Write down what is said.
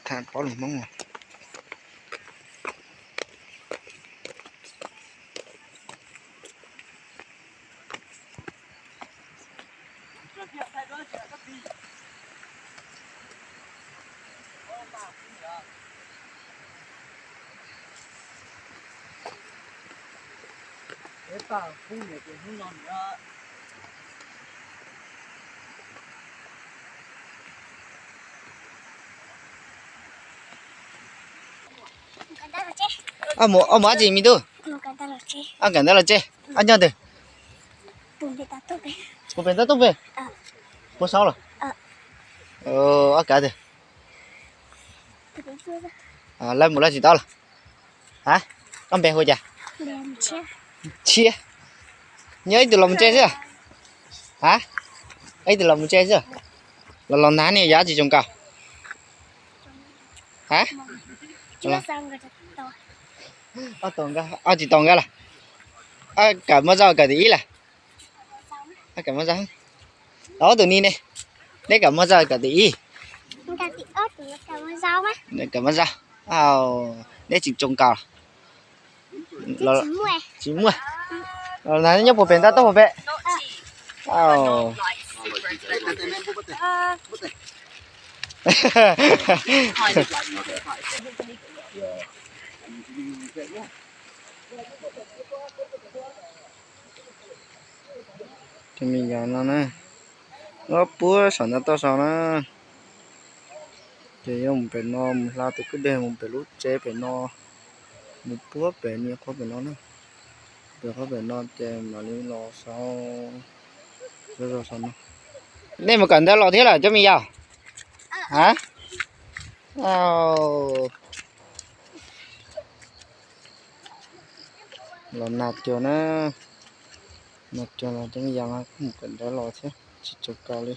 tham pob lus Hmoob. Ob mus dab tsi me tub? Ob kawm ntawv los tsev. Ob nyob twg? Puag pem tab tuaj pem. Puag saud los? Ob kawm twg? Lawv mus lawv tsis tau los? Ha, koj npe hu cas? Tshiab. Nyob ib tug los mus tsev xwb. Ha, ib tug los mus tsev xwb. Los los nag ne yog dab tsi tsoos kaus? Ha, ob tsis tau nkawd los? Kawm muaj zaj kawm tim ib lawm? Kawm muaj zaj. Ob tug ni ne, neb kawm muaj zaj kawm tim ib? Kawm muaj zaj. Neb tsis tsoos kaus? Tsis muaj. Nyob puag pem ntawd tuaj puag pem. Cov me nyuam no na, ob puag saum ntawd tuaj saud na. Ces yuav mus pem no mus hla tus kwj deg mus pem lub tsev pem no, mus puag pem niag qhov pem no na. Pem qhov pem no ces mam li los saud, zov zog saum no. Nej mus kawm ntawv los thiab lawm cov me nyuam? Ha, los nag cuag na, nag cuag los cov me nyuam mas kuj mus kawm ntawv los thiab tsis tsoos kaus li.